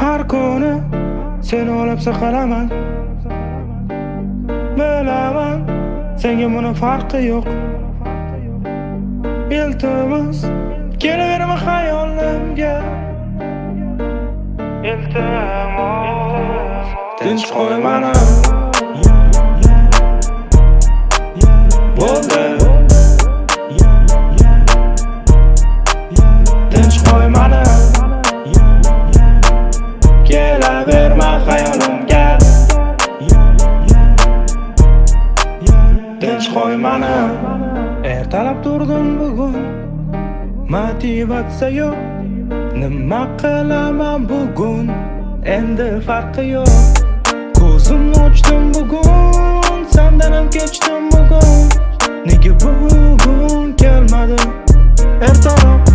Har kuni seni o'ylab siqilaman. Bilaman, senga buni farqi yo'q. Iltimos, kelaverma xayolimga. Iltimos, tinch qo'y mani. Bo'ldi. Tinch qo'y mani. Kelaverma xayolimga. Tinch qo'y mani. Ertalab turdim bugun, motivatsiya yo'q. Nima qilaman bugun, endi farqi yo'q. Ko'zimni ochdim bugun, sendan ham kechdim bugun. Nega bugun kelmadi ertaroq?